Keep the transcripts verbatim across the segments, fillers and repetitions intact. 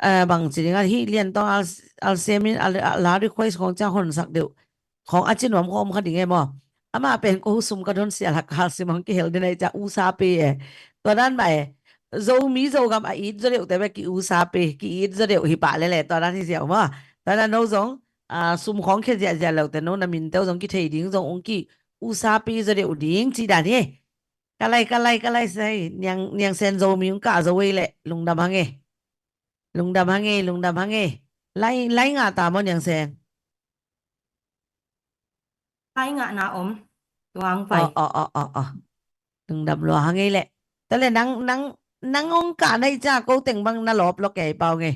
eh, bang ci ding a, hih Lian Tawng Al, Al Sem in a, a la request khawng ciang honsak deuh khawng a ci nuam khawng om kha ding e maw. Amah pen ko sum ka don sia lak Al Sem hong kihel ding ahi ciang usa pe e. Tua dan mah e. Zomi Zogam a it zaw deuhte bek ki usa pe, ki it zaw deuh hi pah lele, tua dan hi ziau maw. Tua dan no zong, ah, sum khawng khia ziahziah leute no na minte uh zong kithei ding zong ung ki usa pe zaw deuh ding ci dan hi. Ka lai, ka lai, ka lai sai. Niang, Niang Sen Zomi ung kah zo ei leh. Lungdam hang e. Lungdam hang e, lungdam hang e. Lai, lai ngah ta maw Niang Sen? Lai ngah na om. Tuang pai. Aw, aw, aw, aw, aw. Lungdam lua hang e leh. Tua leh nang, nang, nang ung kah na hi ciang ko teng bang na lawp lawk e pau nge.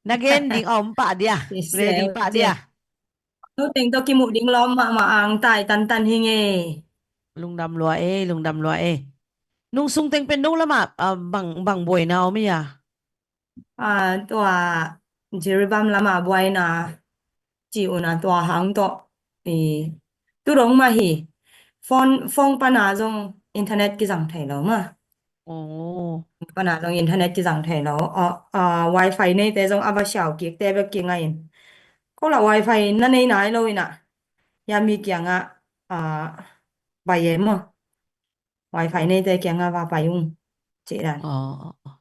Na gen ding a om pah dia. Ready pah dia. Ko teng tawh kimuh ding lawm mahmah ang tai tantan hi nge. Lungdam lua e, lungdam lua e. Nung sung teng pen no lamah, ah, bang, bang buaina om hi a? Ah, tua Jiribam lama buaina ci una tua hang tawh. I, tu dong mah hi. Phone, phone pana zong internet kizang thei lo mah. Oh. Pana zong internet kizang thei lo. Ah, ah, wifi neite zong a va siau kikte bek kingai in. Ko la wifi na nei nai lo ina. Ya mi kianga, ah, bai e maw. Wifi neite kianga va bai ung. Ci dan. Oh, oh, oh.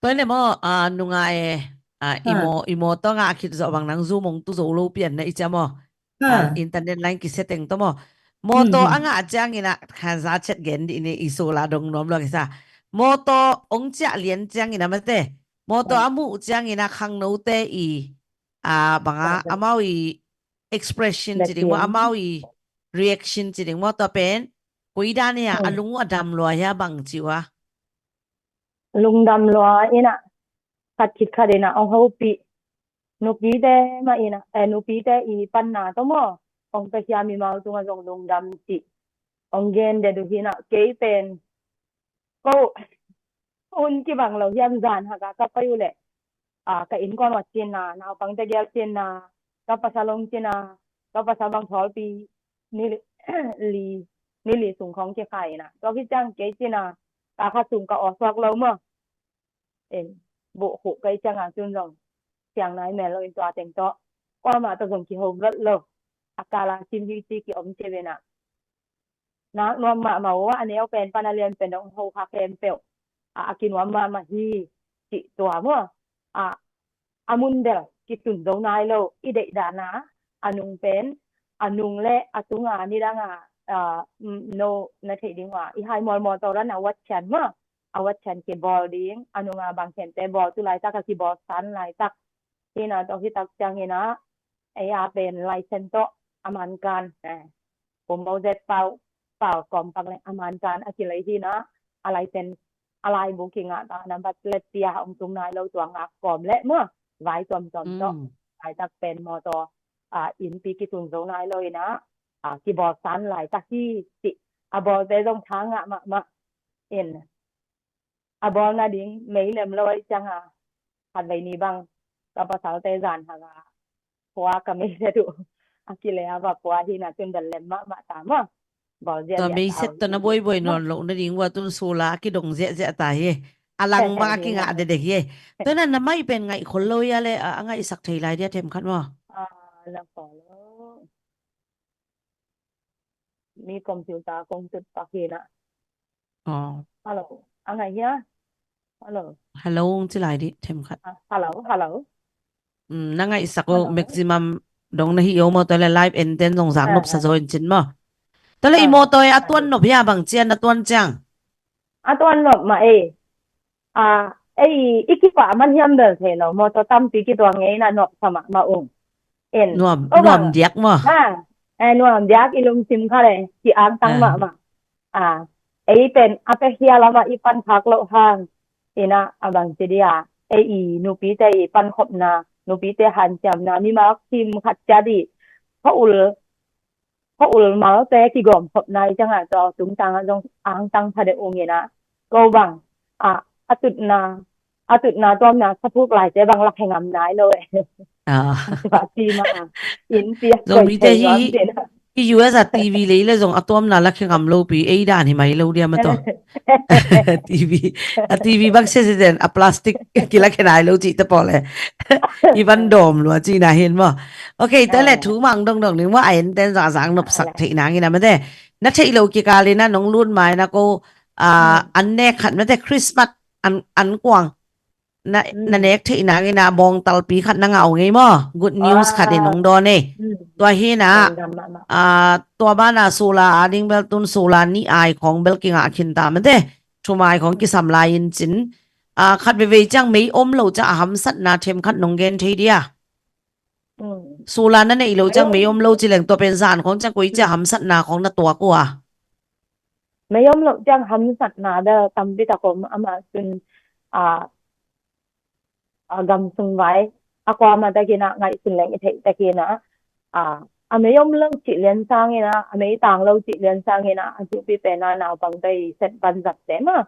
Tua leh maw, ah, nunga e, ah, i maw, i mawtaw ngah khit zawh bang nang zu mong tu zo lo pian na i cia maw. Ah, internet line kisia teng tawh maw. Mawtaw a ngah ciangin ah, khanza chet gen dih ni i sola dong nuam lua kisa. Mawtaw ong ciah lian ciangin ah mate. Mawtaw a muh ciangin ah khangnote i, ah, banga, amau i expression ci ding maw, amau i reaction ci ding maw, tua pen. Koi dan hi a, a lung uh a dam lua hia bang ci uh a. Lungdam lua ina, khat khit khat ina, ong hopih. Nupite mah ina, eh, nupite i panna tawh maw. Ong pia hia mimal tunga zong lungdam cih. Ong gen det uh hina, kei pen. Ko, un kibang lo hiam zan haka ka pai uh leh. Ah, ka innkuan uh a cina, naupangte gel cina, ka pasal ong cina, ka pasal bang thawlpi, ni li, li, ni li sung khawng kikhai ina. Tua khit ciang kei cina, ka kha sung ka aw suak lo maw. En, buh khuh kei cianga cun zong, siang nai mel lo in tua teng tawh. Kuamah tawh zong kiho vet lo. A kala sim hi ci ki om ci vena. Nak nuam mahmah uh a, a neu pen pan a lian pen dong ho kha khempeuh. A, a kinuam mahmah hi, cih tua maw. A, a mun bel, kitun zo nai lo, i deih dana, a nung pen, a nung le, a tunga, nidanga, a, mm, no, na theih ding uh a, i hai mualmual tawh ran a wat chian maw, a wat chian kibawl ding, a nunga bang khente bawl tu laitak, a kibawl san laitak. Hina tawh hitak ciangina, ei a pen license tawh a mankan, eh, kum bawzet pau, pau kawmpak le a mankan a kilei hina, a license, a laibu kingah ta, number plate pia ong tung nai lo tua ngak kawm le mua, vai tuamtuam tawh, laitak pen mawtaw, a, innpi kitun zo nai lo ina, a, kibawl san laitak hi, cih, a bawlte zong tha ngah mahmah, in, a bawl nading mei lem lo ahi cianga, khatvei ni bang ka pasalte zan haka khua ka mei set uh a kile a va pua hina cun bel lem mahmah ta maw. Bawl ziahziah ta uh hi. Tua mei set tawh na buaibuai nawn loh nading uh a tun sula a kidong ziahziah ta hi. A lang bang a kingah dedek hi. Tua na na maih pen ngaih khol lo hia le a ngaihsak thei lai dia themkhat maw? A, na khol lo. Mi computer kong tut pak hi na. Aw. Hello. A ngai hia? Hello. Hello, ci lai dih, themkhat. Ah, hello, hello. Mm, na ngaihsak uh maximum dong na hi uh maw, tua le live enten zong zak nop sa zo in cin maw. Tua le i mawtaw e a tuan nop hia bang cian a tuan ciang? A tuan nop mah e. A, ei, i kipah man hiam bel thei lo, mawtaw tampi kituang ngei na nop sa mahmah ung. En, nuam, nuam diak maw? Ha, eh, nuam diak i lungsim kha le, ki angtang mahmah. A, ei pen, a pia hia lamah i pan khak loh hang. Ina, a bang ci dia, ei i nupite i pankhopna, nupite hanciamna, mimal kim khat cia dih. Kha ul, kha ul malte kigawmkhopna i ciangah tua tungtangah zong angtang pha deuh ung ina. Ko bang, a, a tutna, a tutna tuamna saphuk laite bang lak he ngam nai lo e. Ah. Tua ci ma, in pia Zomite hi, I U S a T V lei le zong a tuamna la khe ngam lo pi, ei dan hi mai lo dia ma tawh. T V, a T V bang se se den, a plastic kila khe nai lo cih te pawl le. I van dawm lua cih na hin maw. Ok, te le thu mang dong dong ning maw, a en ten zah zah nop sak theih nang in a mate. Na theih lo kikal in a nong lut mai na ko, ah, an nek khat mate Christmas an, an kuang. Na, na nek theih nang in a bawngtalpi khat na ngah uh ngei maw. Good news khat in hong dawn ei. Tua hi na, ah, tua ban a sula a ding bel tun sula nih ai khawng bel kingah khin ta mate. Thum ai khawng kisam lai in cin. Ah, khat veve ciang mei om lo ciang a hamsatna them khat nong gen thei dia. Sula na neih lo ciang mei om lo ci leng tua pen zan khawng ciang koi cia hamsatna khawng na tuak uh a. Mei om lo ciang hamsatna bel tampi tak om ama cun, ah, a gam sung vai a kuama takin a ngaihsun leng i theih takin a, a, a mei om lo cih lian sangin a, a mei tang lo cih lian sangin a, a thupi pen a naupang tawh i set ban zat te ma,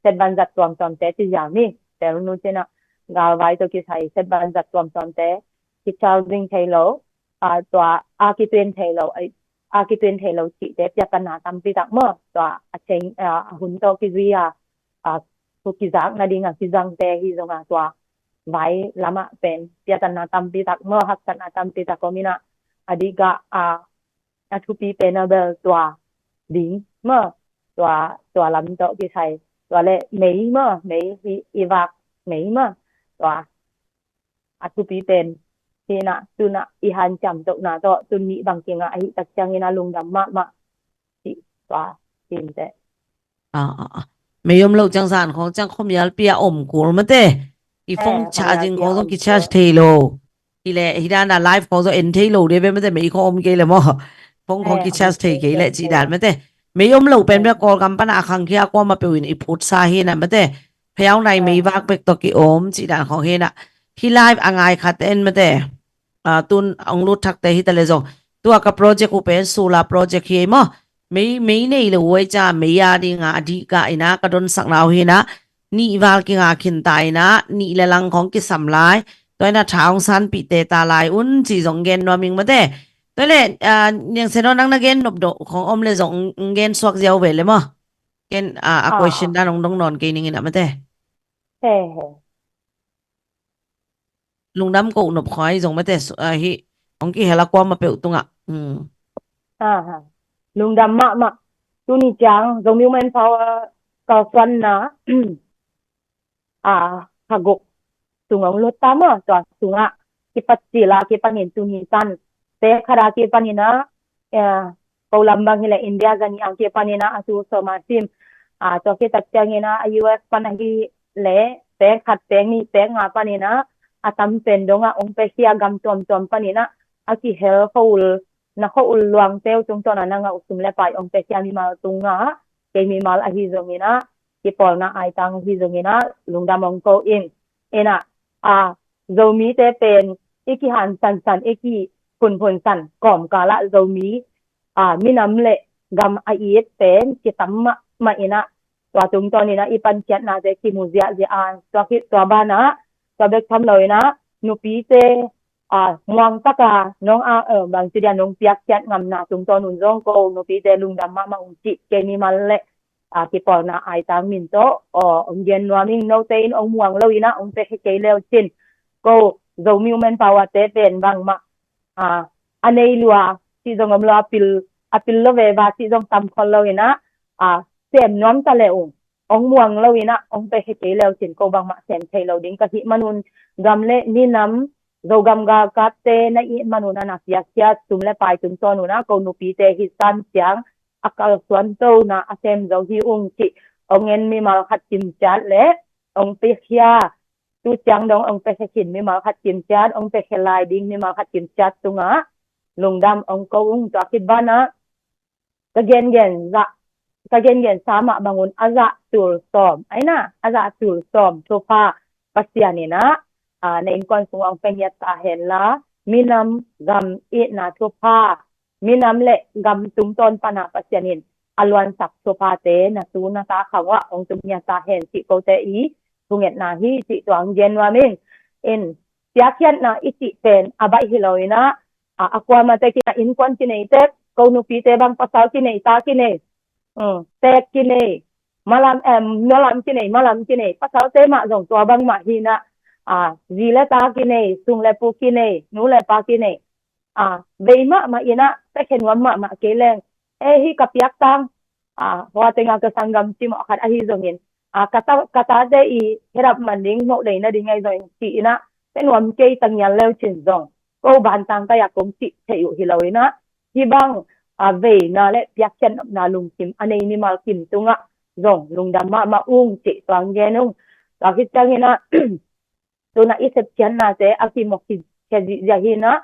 set ban zat tuamtuam te ci ziau ni, tel nu cin a, galvai tawh kisai set ban zat tuamtuam te, kichal ding thei lo, a, tua a kituin thei lo, a, a kituin thei lo cih te piakana tampi tak maw, tua a cheng, a, a hun tawh kizui a, a, thu kizak nading a kizang te hi zong a tua vai lamah pen piatanna tampi tak maw, haksatna tampi tak om in a, a dih gah a, a thupi pen a bel tua ding maw, tua, tua lam tawh kisai, tua le mei maw, mei hi i vak mei maw, tua a thupi pen hi na, tun a i hanciam tohna tawh tun nih bang kingah ahi tak ciangin a lungdam mahmah cih tua cin te. Ah, ah, ah. Mei om lo ciang zan khawng ciang khuamial pi a om kul mate. I phone charging khawng zong kicharge thei lo. Hi le, hi dan a live khawng zong en thei lo de be mate, mei khawng om kei le maw. Phone khawng kicharge thei kei le cih dan mate. Mei om lo pen be Kawlgam pan a khangkhia kuama peuh in i phutsa hi na mate. Phayau nai mei vak bek tawh ki om cih dan khawng hi na. Hi live a ngai khat en mate. Ah, tun ong lut thakte hi ta le zong. Tua ka project uh pen solar project hi ei maw. Mei, mei nei lo uai ca, mei a ding a, a dih gah in a, ka donsakna uh hi na. Nih val kinga khin ta in a, nih le lang khawng kisam lai. Tua in a tha ong sanpih te ta lai un, ci zong gen nuam ing mate. Tua le, ah, Niang Sen aw nang na gen nop doh khawng om le zong, ong gen suak ziau ve le maw. Ken, ah, a question dan ong dong nawn kei ning in a mate. He, he. Lungdam ko nop khawng zong mate, ah, hi, ong kihel a kuama peuh tungah. Hmm. Aha. Lungdam mahmah. Tuni ciang, Zomi Women Power kalsuanna, ah, kha guk sung ong lut ta maw, tua sungah kipat cil a kipanin tuni tan. Pek khat a kipanin a, eh, ko lam bang hi le India zani a kipanin a, a tu sawm a sim. Ah, tua khit tak ciangin a, a U S pan ahi le, pek khat, pek nih, pek nga panin a, a tam pen dong a, ong pia khia gam tuamtuam panin a, a kihel khua ul, na khua ul luang teu tungtawn a na ngah uh sum le pai ong pia khia mimal tungah, kei mimal ahi zongin a, kipawlna aitang ahi zongin a, lungdam ong ko ing. In a, a, Zomite pen, i kihan sansan, i kiphunphun san, kawmkal ah Zomi, a, minam le gam a it pen, kitam mahmah in a, tua tungtawn in a, i pankhiatnate kimu ziahziah a, tua khit tua banah, tua bek tham lo in a, nupite, a, muang taka, nong a, eh, bang ci dia nong piakkhiat ngamna tungtawn un zong ko, nupite lungdam mahmah ung cih, kei mimal le, a, kipawlna aitang min tawh, aw, ong gen nuam ing, note in ong muang lo in a, ong pia kei leu cin. Ko, Zomi Women Power te pen bangmah, a, a nei lua, cih zong om lo, a pil, a pil lo veva, cih zong tam khol lo in a, a, sem nuam ta le ung, ong muang lo in a, ong pia kei leu cin, ko bangmah sem thei lo ding ka hih manun, gam le minam, Zogam galkapte na ih manun a na piakhia, sum le pai tungtawn un a, ko nupite hi san ciang, a kalsuan tona a sem zo hi ung cih, ong en mimal khat kimciat le, ong piakhia, tu ciang dong ong piakhia khin mimal khat kimciat, ong piakhia lai ding mimal khat kimciat tungah, lungdam ong ko ung tua khit banah, ka gengen zah, ka gengen sa mah bangun a zah tul sawm, aina, a zah tul sawm thupha Pasian in a, a, na innkuan sungah ong pia ngiat ta hen la, minam gam itna thupha, minam le gam tungtawn pana Pasian in a luansak thuphate na tu na ta khang uah ong tung ngiat ta hen cih kote i thungetna hi cih tua ong gen nuam ing. In, piakkhiatna i cih pen a baih hi lo in a, a, a kuamah tek in a innkuan kinei tek, Ko nupite bang pasal kinei, ta kinei, mm, teek kinei, malam, em, nualam kinei, malam kinei, pasalte mah zong tua bangmah hi in ah, ah, zi le ta kinei, sung le pu kinei, nu le pa kinei, ah, vei mahmah in ah, pia khe nuam mahmah kei leng, eh, hih ka piak tang, ah, hua teng ah ka sanggam cimawh khat ahi zongin, ah, ka ta, ka tate i khedap man ding, moh lei nading ahi zongin ci in ah, pia nuam kei ta ngian leu cin zong, ko bantang ka yak kong cih theih uh hi lo in ah, hih bang, ah, veina le piakkhiat nopna lungkim a nei mimal kim tungah zong lungdam mahmah ung cih tua hong gen ung. Tua khit ciangin ah, tu in ah i sepkhiatnate a kimawh khit khia zihziah hi in ah,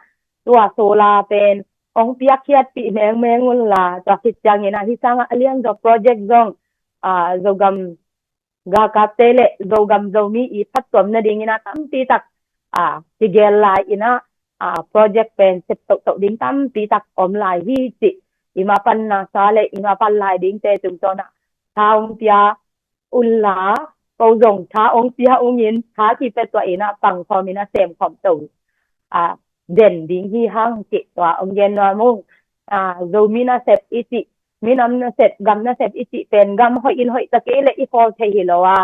tua solar pen hong piakkhiatpih mengmeng un la, tua khit ciangin ah hih sangah a lianzaw project zong, ah, Zogam galkapte le Zogam Zomi i phattuam nadingin ah tampi tak, ah, kigel lai in ah, ah, project pen sep tohtoh ding tampi tak om lai hi cih, i ma panna sa le i ma pan lai dingte tungtawn ah tha hong pia un la, ko zong tha hong pia ung in, tha kipia tuah in ah pang khawm in ah sem khawm to, ah, den ding hi hang cih tua hong gen nuam ung. Ah, Zomi nasep i cih, minam nasep, gam nasep i cih pen gam hoih in hoih ta kei le i khawl thei hi lo a,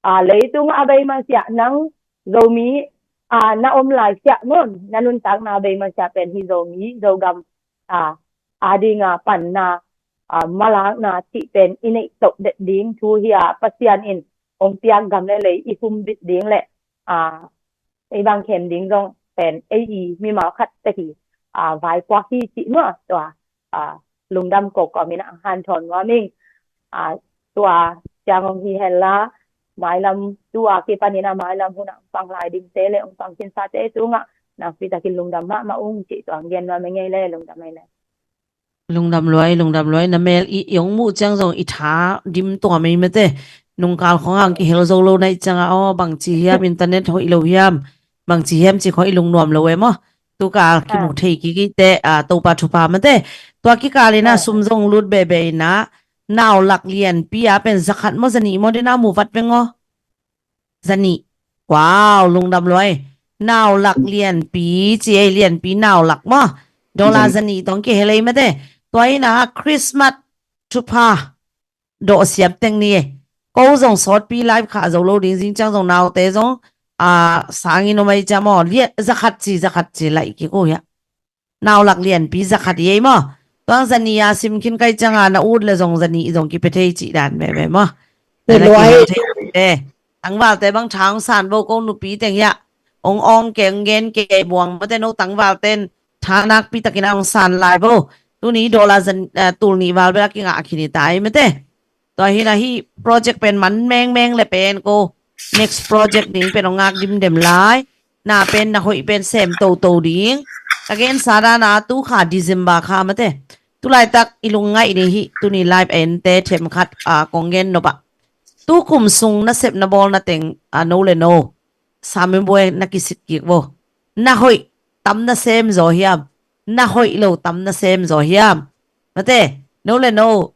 ah, leitung a bei masiah nang Zomi, ah, na om lai siah maw, na nuntakna bei masiah pen hih Zomi, Zogam, ah, ading a panna, ah, malakna cih pen i neih toh det ding thu hi a, Pasian in hong piak gam le lei i humbit ding le, ah, ei bang khem ding zong pen ei i mimal khat te hi, ah, vaipuak hi cih nuam tua, ah, lungdam ko kawm in ah hanthawn nuam ing. Ah, tua ciang hong hi hen la, mailam tu a kipan in ah mailam hun ah hong pang lai dingte le hong pang khinsate tungah nakpi takin lungdam mahmah ung cih tua hong gen nuam ing ei le, lungdam ei le. Lungdam luai, lungdam luai. Na mel i, i hong muh ciang zong i tha dim tuam ei mate. Nungkal khong hang kihel zo lo na hih ciangah, aw, bangci hiam, internet hoih lo hiam, bangci hiam ci khong i lungnuam lo e maw. Tukal kimu thei kik i te, ah, Topa thupha mate. Tua kikal in ah sum zong lut bebe in ah, nau lak lianpi a pen zakhat maw, zanih maw, den a mu vat veng aw. Zanih. Wow, lungdam luai. Nau lak lianpi ci ei, lianpi nau lak maw. Dollar zanih tawh kihel ei mate. Tua in ah Christmas thupha dawh siam teng ni e. Ko zong sawtpi live khah zo lo ding, zing ciang zong naute zong, ah, sangin om ei ciang maw. Lian, zakhat ci, zakhat ci laih kik uh hiah. Nau lak lianpi zakhat i ei maw. Tuang zanih a sim khin ka hih ciangin na ut le zong zanih zong kipia thei cih dan meme maw. Tangvalte bang tha hong san vo, ko nupi teng hiah hong awng kei, hong gen kei buang mate, no tangvalte in tha nakpi takin a hong san lai vo. Tuni dollar zan, eh, tul nih val bel a kingah khin hi ta ei mate. Tua hi in ah hih project pen man mengmeng le pen ko next project ding pen hong ngak dimdem lai. Na pen na hoih pen sem toto ding. Ka gensa dan a tu kha December kha mate. Tulaitak i lungngaih ding hi, tuni live ente themkhat, ah, kong gen nop ah. Tu kum sung nasep na bawl na teng, ah, no le no. Sam in buai na kisit kik vo. Na hoih tam na sem zaw hiam. Na hoih lo tam na sem zaw hiam. Mate, no le no,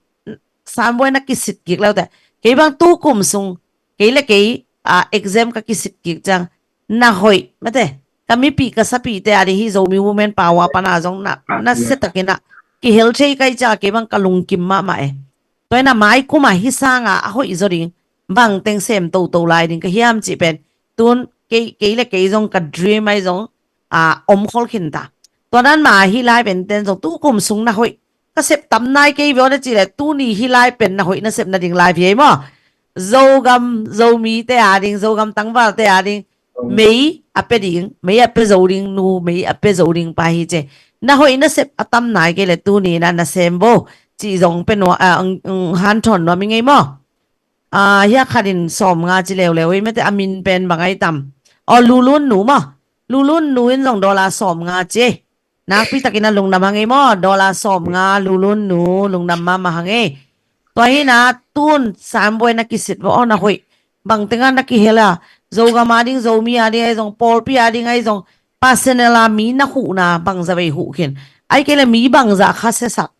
sam buai na kisit kik lo te. Kei bang tu kum sung, kei le kei, ah, exam ka kisit kik ciang. Na hoih, mate, ka mipi ka sapite a ding hi Zomi Women Power pan a zong na, na sia takin ah. Kihel thei ka hih ciang kei bang ka lungkim mahmah e. Tua hi in ah mai kum a hih sang a, a hoih zaw ding, bang teng sem toto lai ding ka hiam cih pen. Tun kei, kei le kei zong ka dream ahi zong, ah, om khol khin ta. Tua dan mah hih live enten zong tu kum sung na hoih ka sep tam nai kei veu na cih le tuni hih live pen na hoih na sep nading live hi ei maw. Zogam, Zomite a ding, Zogam tangvalte a ding, mei a pia ding, mei a pia zo ding nu, mei a pia zo ding pa hi ci e. Na hoih na sep a tam nai kei le tuni in ah na sem vo cih zong pia nuam, ah, hanthawn nuam ing ei maw. Ah, hiah khat in sawmnga ci leuleu ei mate, a min pen bang ahi tam. Aw, Lulun nu maw. Lulun nu in zong dollar sawmnga ci ei. Nakpi takin a lungdam hang ei maw, dollar sawmnga, Lulun nu, lungdam mahmah hang ei. Tua hi in ah tun sam buai na kisit vo, aw, na hoih. Bang teng a na kihel a. Zogam a ding, Zomi a ding ahi zong, pawlpi a ding ahi zong, personal a mi na huhna bangzah vei huh khin. Ahih kei le mi bangzah kha siasak.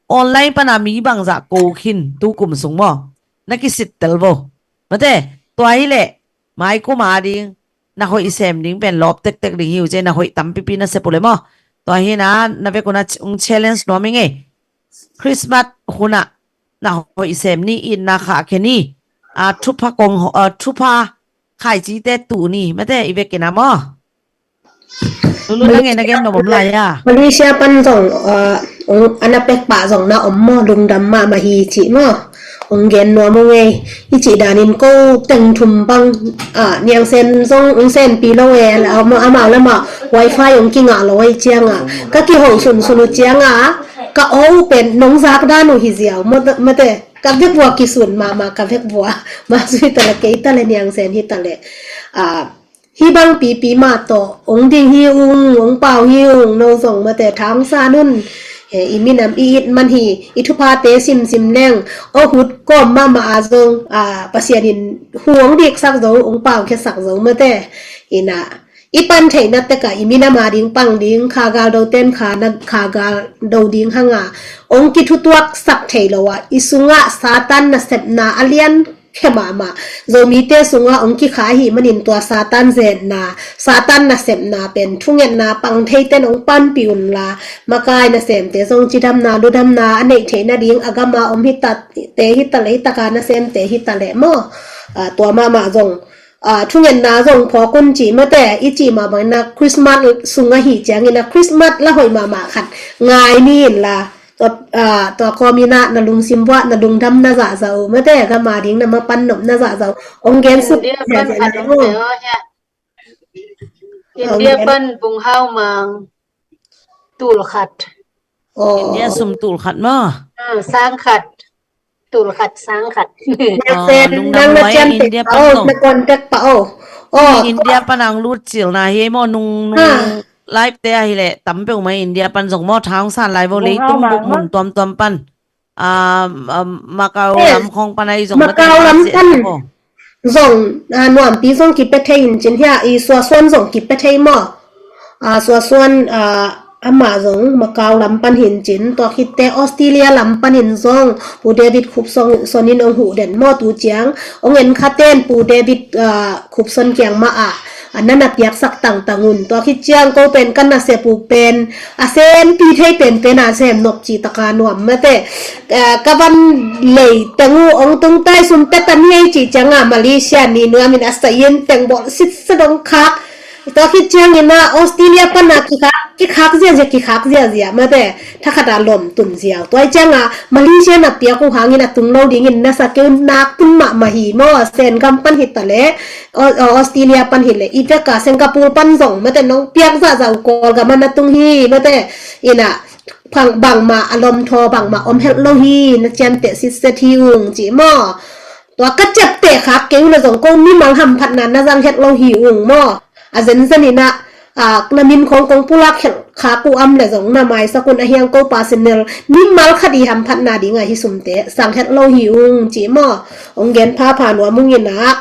Online pan a mi bangzah ko khin tu kum sung maw. Na kisit tel vo. Mate, tua hi le, mai kum a ding, na hoih sem ding pen lawp tektek ding hi uh ci e, na hoih tampipi na sep uh le maw. Tua hi in ah, na vek un ah ch-, ung challenge nuam ing ei. Christmas hunah na hoih sem ni, itna khah khe ni. A, thupha kong, a, thupha khaicite tu ni, mate, i vekin a maw. Lulu, na ngen, na gen nuam om lai a. Malaysia pan zong, a, ong, ana pek pah zong na om maw, lungdam mahmah hi cih maw. Ong gen nuam ong ei, i cih danin ko teng thum bang, a, Niang Sen zong ong senpi lo e, la, amau, amau le amau wifi ong kingah lo ei cianga, ka kiho sunsun uh cianga, ka aw uh pen nong zak dan uh hi ziau, mate, mate, ka vekvua kisun mahmah, ka vekvua. Mah sui ta le, kei ta le, Niang Sen hi ta le. A, hih bang pipi mah tawh ong ding hi ung, ong pau hi ung, no zong mate thangsan un. He, i minam i it man hi, i thuphate simsim leng, aw hut kawm mahmah a zong, a, Pasian in hu ong diksak zo, ong paukhiasak zo mate. Ina, i pan theihna tekah i minam a ding pang ding, kha gal do ten kha na, kha gal do ding hanga ong kithutuaksak thei lo a, i sungah Satan nasepna a lian khe mahmah. Zomite sungah ong kikha ahih manin tua Satan zetna, Satan nasepna pen thungetna pang theiten ong panpih unla, makai nasemte zong cidamna ludamna a neih theih nading a gama om hi ta, te hi ta le, hi taka nasemte hi ta le maw. A, tua mahmah zong, a, thungetna zong phawk un ci mate, i cih mah bangin a Christmas sung ahih ciangin a Christmas la hoih mahmah khat ngai ni inla, tua, a, tua kawmin a na lungsim vuah na lungdam na zahzah uh mate, gama ding na mapan nop na zahzah uh. Ong gen suk India pan khat ong pe aw hia. India pan Bung Hau Mang tul khat. Aw. India sum tul khat maw. A, sang khat. Tul khat sang khat. Aw, lungdam lua e, India pan zong. Na contact pa aw. Aw. India pan ang lut cil na hi maw, nung, nung live te ahi leh tam peuh mai India pan zong maw, thangsan lai vo, leitung buk mun tuamtuam pan. A, a, Macau lam khawng pan ahi zong, Macau lam pan zong, a, nuampi zong kipia thei in cin hia, i suasuan zong kipia thei maw. A, suasuan, a, amah zong Macau lam pan hin cin, tua khitte Australia lam panin zong Pu David Khupson in ong huh den maw, tu ciang ong en khaten Pu David, a, Khupson kiang mah ah, a, na na piaksak tangtang un. Tua khit ciang ko pen ka nasep uh pen a sempi thei penpen a sem nop ci taka nuam mate. A, ka van lei teng uh ong tung tai, sum pia ta ni ei ci cianga Malaysia ni nuamin a sa yen teng bawl sitset ong khak. Tua khit ciangin a Australia pana kikhak, kikhak ziazia, kikhak ziazia mate. Thakhat a lom tun ziau. Tua hi cianga Malaysia na piak uh hangin a tung lo dingin na sa kei un, nak tun mahmah hi maw, Sen gam pan hi ta le, Au-, Au-, Australia pan hi le, i veka Singapore pan zong mate nong piak zahzah uh, Kawlgam a na tung hi mate. Ina, bangmah a lom thaw, bangmah om het lo hi, na ciamteh sitset hi ung ci maw. Tua ka ciapteh khak kei uh le zong ko mimal hamphatna na zang het lo hi ung maw. A zenzen ina, a, na min khawng kong pulak khelh khak uh om le zong na maisak un, a hiang ko personal mimal khat i hamphatna dinga hi sumte sang het lo hi ung ci maw. Ong gen phapha nuam ung ina.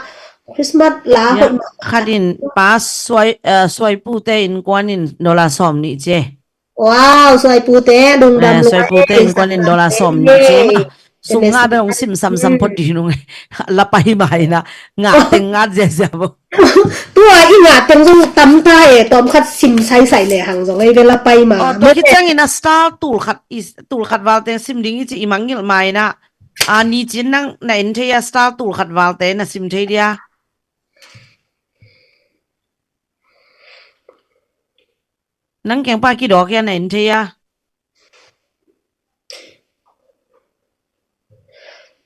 Christmas la hoih mah. Khat in Pa Suai, eh, Suai pute innkuan in dollar sawm nih ci e. Wow, Suai pute, lungdam lua e. Suai pute innkuan in dollar sawm nih ci e. Sum nga bel ong sim samsam phot ding ung e. La pai mai na. Nga teng ngat ziazia bo. Tua i nga teng zong tam ta e, tawm khat sim saisai le hang zong ei ve, la pai ma. Aw, tua khit ciangin a star tul khat, tul khat val teng sim ding i ci i mangngilh mai na. A, ni cin nang na en thei a, star tul khat val te na sim thei dia. Nang kengpa kidawk hia, na en thei a?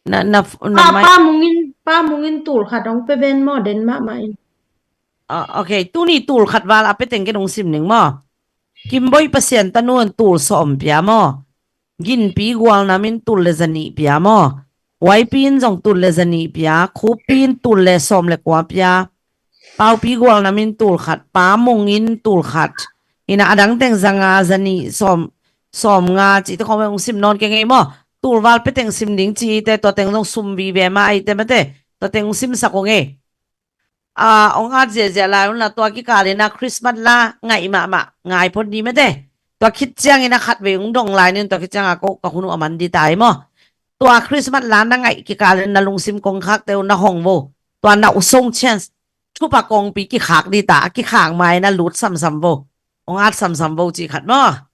Na, na, na Pa, mai- Pa Mungin, Pa Mungin tul khat ong pe ven maw, den mahmah in. Ah, ok, tuni tul khat val a pe teng ken ong sim ning maw. Kimboi Pasian tanu in tul sawm pia maw. Ginpi Gualnam in tul le zanih pia maw. Waipi in zong tul le zanih pia, Khuppi in tul le sawm le kua pia. Paupi Gualnam in tul khat, Pa Mung in tul khat. Ina adang teng zanga, zanih, sawm, sawm nga, cihte khawng ong sim nawn keng ei maw. Tul val pe teng sim ding cihte, tua teng zong sum vive mah ahite mate. Tua teng ong simsak ung ei. A, ong at ziahziah lai unla, tua kikal ina Christmas la ngaih mahmah, ngai phot ni mate. Tua khit ciangin a khatvei ong dong lai ning, tua khit cianga ko ka hun uh a man di tai maw. Tua Christmas la na ngaih kikal in na lungsim kongkhakte uh na hong vo. Tua na usong chance, thupha kongpi kikhak di ta, a kikhak mai na lut samsam vo. Ong at samsam vo cih khat maw.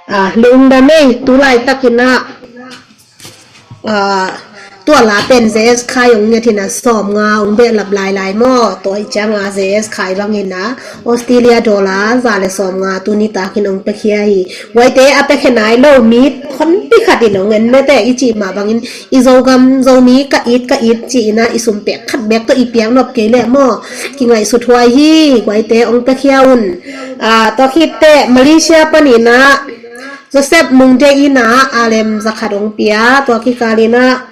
Ah, lungdam ei, tu laitakin ah, ah, tua la pen J S Khai ong nget hi na, sawm nga ong behlap lailai maw. Tua hi ciang a J S Khai bangin ah Australia dollar za le sawm nga tu nitakin ong pia khia hi. Guaite, a pia khia nai lo mi honpi khat in ong en mete, i cih mah bangin i Zogam Zomi ka it ka it ci-in ah i sum pek khat bek tawh i piak nop kei leh maw, kingaihsut huai hi. Guaite, ong pia khia un. Ah, tua khit teh Malaysia panin ah Joseph Mungde in ah alem za khat ong pia, tua kikal in ah,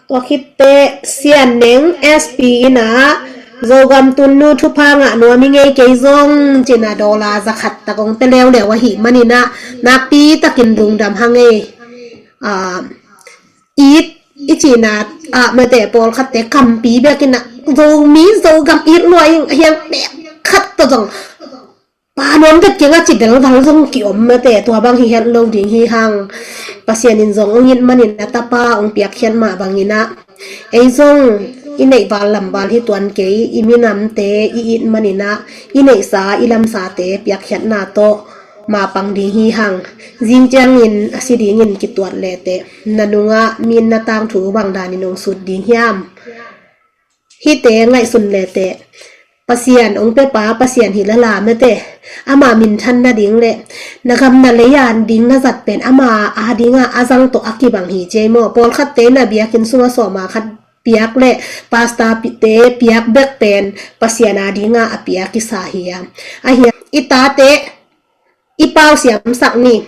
tua khit teh Sian Neng S P in ah Zogam Tunnu thupha ngah nuam hi ngei, kei zong ci-in ah dollar za khat tak ong pia leuleu ahih manin ah nakpi takin lungdam hang ei. Ah, it i cihna ah mete, pawlkhatte kampi bekin ah Zomi Zogam it lua ing a hiang pek khat tawh zong pa nuam vet keng a ci velval zong kiom mete, tua bang hi het lo ding hi hang. Pasian in zong ong it manin a tapa ong piakkhiat mah bangin ah ei zong i neih val lam val hi tuan kei, i minamte i it manin ah i neihsa i lamsate piakkhiatna tawh mapang ding hi hang. Zing ciangin a si dingin kituat leteh na nungah mi in na tangthu bang danin ong sut ding hiam? Hihte ngaihsun leteh Pasian ong pia pa Pasian hi lala mete, ama minthan nading le na gam na lei a ding na zat pen ama a dingah a zang tawh a kibang hi ci ei maw. Pawlkhatte na biakinn sungah sawma khat piak le pastor te piak bek pen Pasian a dingah a piak kisa hi a. Ahi a, i tate i pau siamsak ni.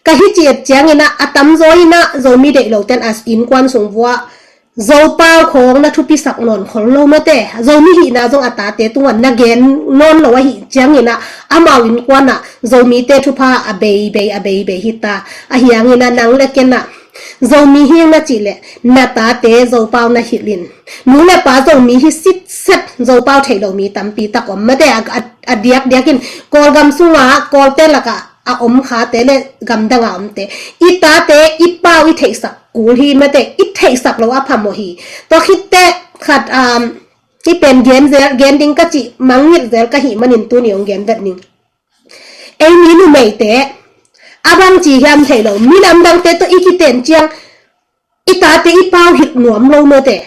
Ka hi ciat ciangin ah a tamzaw in ah Zomi deih lo ten a innkuan sung vuah Zopau khawng na thupisak nawn khol lo mete. Zomi hihna zong a tate tungah na gen nawn lo ahih ciangin ah amau innkuan ah Zomite thupha a beibei a beibei hi ta. Ahi hangin ah nang le ken ah Zomi hi na cih leh na tate Zopau na hilh in. Nu le pa Zomi hi sitset, Zopau theih lo mi tampi tak om. Mate a, a, a diakdiak in Kawlgam sungah Kawlte lakah a om khate le gamdang a omte, i tate i pau i theihsak kul hi mate, i theihsak lo a phamawh hi. Tua khitte khat, um, i pen gen zel, gen ding ka cih mangngilh zel ka hih manin tuni hong gen vet ning. Ei mi numeite a bang ci hiam thei lo, minam dangte tawh i kiten ciang i tate i pau hilh nuam lo mate.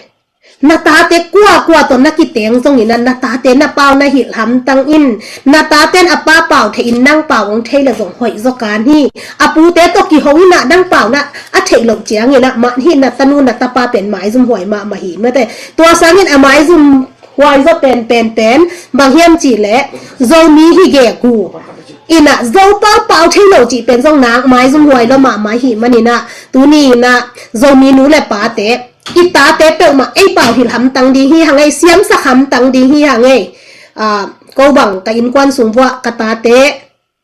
Na tate kuakua tawh na kiteng zongin ah na tate na pau na hilh hamtang in, na taten a pa pau thei in nang pau hong thei le zong hoih zaw kan hi. A pute tawh kiho in ah nang pau na a theih loh ciangin ah mah hi na tanu na tapa pen maizum huai mahmah hi mate. Tua sangin a maizum huai zaw pen pen pen bang hiam cih leh Zomi hi gegu in ah Zopau pau thei lo cih pen zong nang maizum huai lo mahmah hi manin ah tuni in ah Zomi nu le pate i tate peuhmah ei pau hilh hamtang ding hi hang ei, siamsak hamtang ding hi hang ei. Ah, ko bang ka innkuan sung vuah ka tate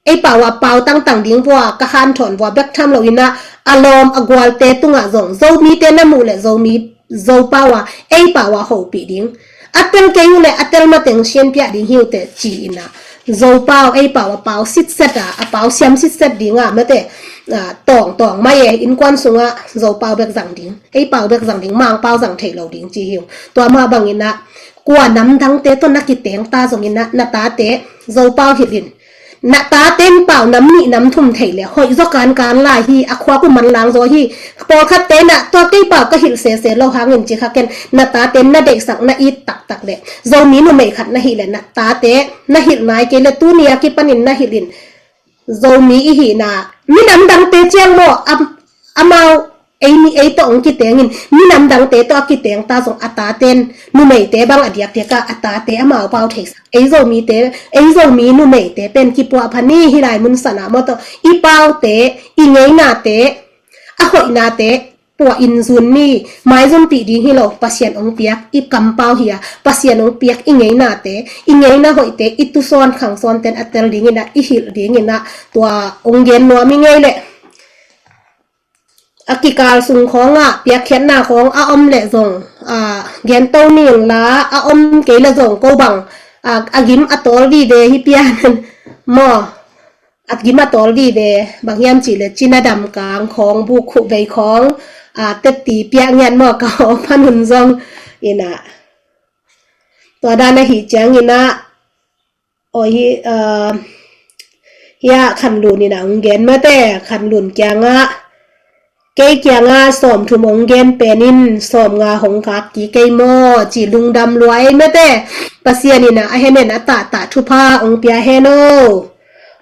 ei pau a pau tangtang ding vuah ka hanthawn vuah bek tham lo in ah a lawm a gualte tungah zong Zomite na muh le Zomi Zopau a ei pau a hopih ding, a tel kei uh le a tel mateng sianpiah ding hi uh teh ci in ah Zopau ei pau a pau sitset a, a pau siam sitset ding ah mate, ah, tawng tawng mai e, innkuan sungah Zopau bek zang ding, ei pau bek zang ding, Mangpau zang thei lo ding ci hi uh. Tua mah bangin ah kua nam dangte tawh na kiteng ta zongin ah na tate Zopau hilh in. Na taten pau nam nih nam thum thei le hoih zaw kankan lai hi, a khua ku manlang zaw hi. Pawlkhatte in ah tua kei pau ka hilh sese lo hangin ci kha ken, na taten na deihsak na it taktak le Zomi numei khat na hih le na tate na hilh nai kei le tuni a kipanin na hilh in. Zomi i hihna minam dangte ciang maw, am, amau ei mi ei tawh hong kitengin, minam dangte tawh a kiteng ta zong a taten numeite bang a diakdiak a, a tate amau pau theisak. Ei Zomite, ei Zomi numeite pen kipuah pha ni hi lai mun sanah maw tawh, i paute, i ngeinate, a hoihnate, puah in zun ni, maizumpih ding hi lo, Pasian hong piak i kampau hi a, Pasian hong piak i ngeinate, i ngeina hoihte, i tusawn khangsawnten a tel dingin ah, i hilh dingin ah, tua hong gen nuam i ngei leh. A kikal sung khawngah piakkhiatna khawng a om leh zong, a, gen to ning la, a om kei leh zong ko bang, a, a gim a tawl vive hi pian maw. A gim a tawl vive, bang hiam cih leh cina dam kang khawng, buk khuh vei khawng, a, teti piak ngiat maw ka aw phan hun zong in ah. Tua dan ahih ciangin ah, aw hi, a, hiah Khan Lun in ah hong gen mate, Khan Lun kiangah, kei kiangah sawm thum hong gen pen in sawm nga hong khak kik kei maw, ci lungdam lua ei mate, Pasian in ah a hemen a tahtah thupha hong pia hen aw.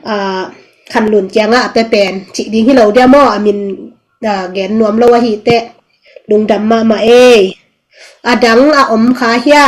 A, Khan Lun kiangah a pia pen cih ding hi lo dia maw, a min, a, gen nuam lo ahih teh lungdam mahmah ei. A dang a om kha hia?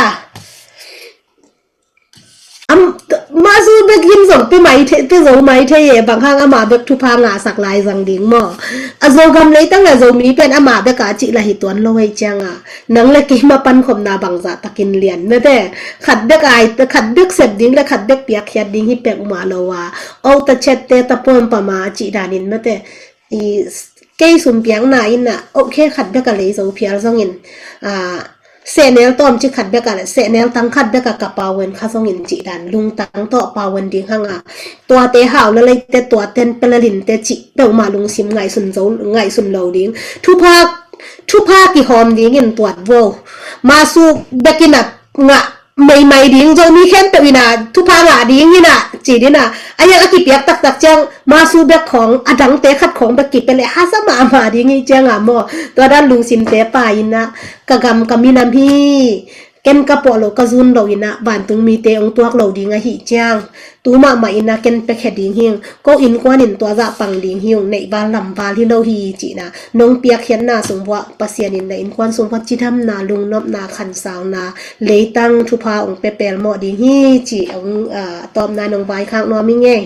Am, mah zu bek lim zong pia mai thei, pia zo mai thei e, bang hang amah bek thupha ngahsak lai zang ding maw? A Zogam leitang a Zomi pen amah bek a cih lah hi tuan lo hei cianga. Nang le keima pankhopna bangzah takin lian mate. Khat bek ai, khat bek sep ding le khat bek piakkhiat ding hi peuhmah lo a, o ta chet te ta pawm pama cih danin mate. I, kei sumpiakna in ah, o khe khat bek a lei zo phial zongin, a, sehnel tawm ci khat bek a le, sehnel tang khat bek a ka pau ven kha zongin cih dan lungtang tawh pau ven ding hanga. Tuate hau la leite, tuaten pelalinte cih peuhmah lungsim ngaihsun zo, ngaihsun lo ding. Thupha, thupha kihawm dingin tuat vo. Masu bekin a ngah meimai ding, Zomi khempeuh in a thupha ngah ding in a ci ding a, a hiang a kipiak taktak ciang masu bek khawng, a dangte khat khawng bek kipia leh haza mahmah ding hi cianga maw. Tua dan lungsimte pa in a, ka gam ka minam hi, ken ka puah lo ka zun lo in a, vantung mite hong tuak lo ding ahih ciang, tu mahmah in a ken pekhe ding hing, ko innkuan in tua zah pang ding hi ung, neih val lam val hi lo hi cihna. Nong piakkhiatna sung vuah Pasian in na innkuan sung vuah cidamna, lungnopna, khansauna, leitang thupha hong pia pelmawh ding hi cih hong, ah, tawpna nong vaikhak nuam hi ngei.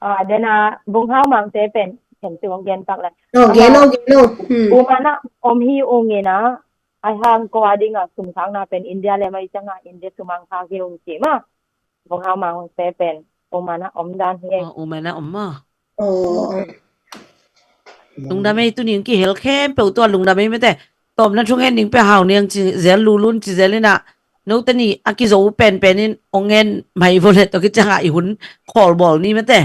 Ah, dena Bung Hau Mangte pen, pen tu hong gen pak lai. Oh, gen lo, gen lo. Hmm. U Mana om hi ung in a, a hang ko a ding a sumkhakna pen India le mai cianga India sumang khak hi ung ci ma. Bung Hau Mangte pen U Mana om dan hi e. Oh, U Mana om maw? Oh. Lungdam ei, tuni in kihel khempeuh tua lungdam ei mate. Tawpna thungen ding pia hau niang ci zel, lulun ci zel inah, note nih a kizo penpen in ong ngen mai vo le tawh kiciangah i hun khawlbawl ni mate.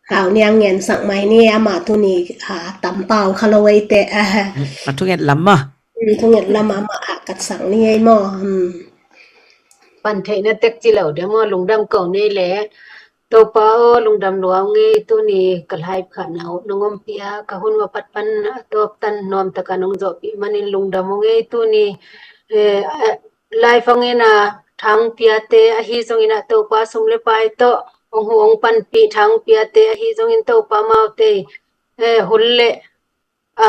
Hau niang ngensak mai ni, amah tuni, a, tampau kha lo ei te, a. A thunget lam mah. Hmm, thunget lam amah a katsak ni ei maw. Hmm. Pan theihna tek ci lo dia maw, lungdam ko nei le. Topa aw, lungdam lua ung ei, tuni ka live khahna uh nong ompih a, ka hun va pat pan a tawp tan nuam taka nong zawhpih manin lungdam ung ei, tuni, eh, eh, live hong en a thang piate ahi zongin ah Topa sum le pai tawh hong hu hong panpih thang piate ahi zongin Topa amaute, eh, hun le a,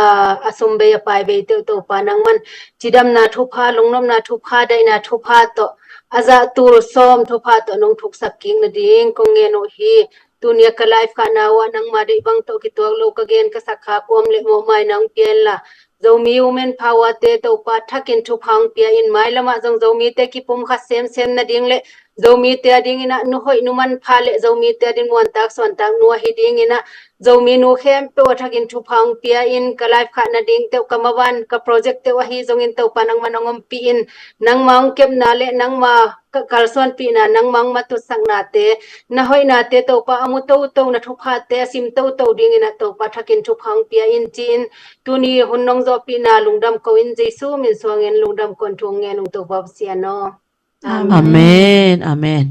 a sum bei a pai bei teuh Topa nangman cidamna thupha, lungnopna thupha, daihna thupha tawh, a zah tul sawm thupha tawh nong thuksak kik nading kong ngen uh hi. Tuni a ka live khahna uh ah nangma deih bang tawh kituak lo ka gen ka sak kha kuam le mawhmai nang pia inla, Zomi Women Power te Topa thakin thupha hong pia in, mailamah zong Zomite kipumkhat semsem nading le Zomite adingin ah nu hoih nu manpha le Zomite ading muantak suantak nu ahi dingin ah Zomi nu khempeuh a thakin thupha hong pia in, ka live khah nading teuh, ka maban, ka project teuh ahi zongin Topa nangman hong ompih in, nangma hong kepna le nangma ka kalsuanpihna, nangma hong matutsaknate, na hoihnate Topa a mu toto, na thuphate a sim toto dingin ah Topa thakin thupha hong pia in ci-in, tuni hun nong zawhpihna lungdam ko in Jesu min suangin lungdam ko in thu hong ngen ung Topa Pasian aw. Amen. Amen. Amen.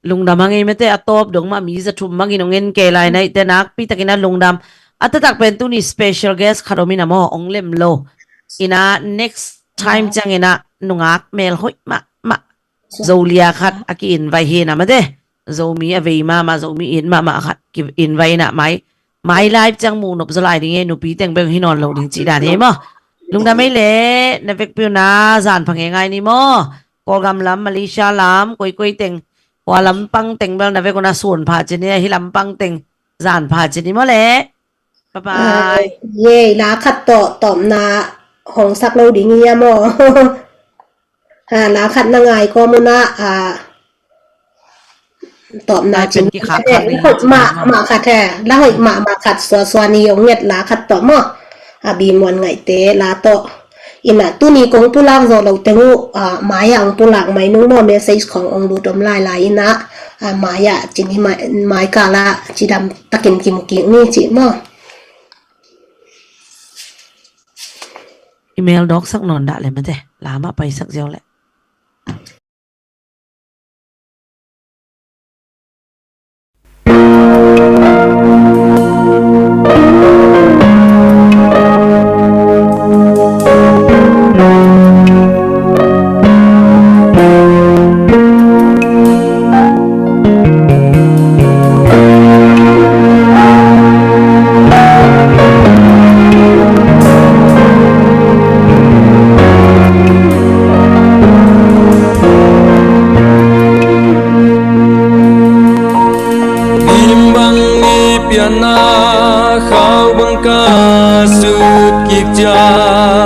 Lungdam a ngei mate, a tawp dong mah mi za thum bangin hong en kei lai na ih te, nakpi takin a lungdam. A taktak pen tuni special guest khat om in a maw, hong lem lo. Ina next time ciangin a nungak mel hoih mahmah Zolia khat a ki-invite hi na mate. Zomi a vei mahmah, Zomi it mahmah khat ki-invite in a mai, mai live ciang muh nop zaw lai ding e, nupi teng bek hi nawn lo ding cih dan hi maw. Lungdam ei le, na vekpi un a zan pha ngeingai ni maw. Kawlgam lam, Malaysia lam, koikoi teng, kua lampang teng bel na vek un a sun pha ci ni, hih lampang teng zan pha ci ni maw le. Bye bye. Ye, la khat tawh tawpna hong sak lo ding hi a maw. Ha, la khat na ngai kawm un a, a, tawpna cin khat he, la hoih mahmah khat he, la hoih mahmah khat suasua ni hong nget la khat tawh maw. A, Bimuan Ngaihte la tawh. Ina tuni kong pulak zawh loh teng uh, a, mai-ah hong pulak mai nung maw, message khong hong lut om lailai ina, a, mai-ah cin hi mai, mai kala cidam takin kimu kik ni cih maw. Email dawksak nawn dah le mate, la mah paisak ziau le. Nim bang ni pianna khau bang ka sut kik ciang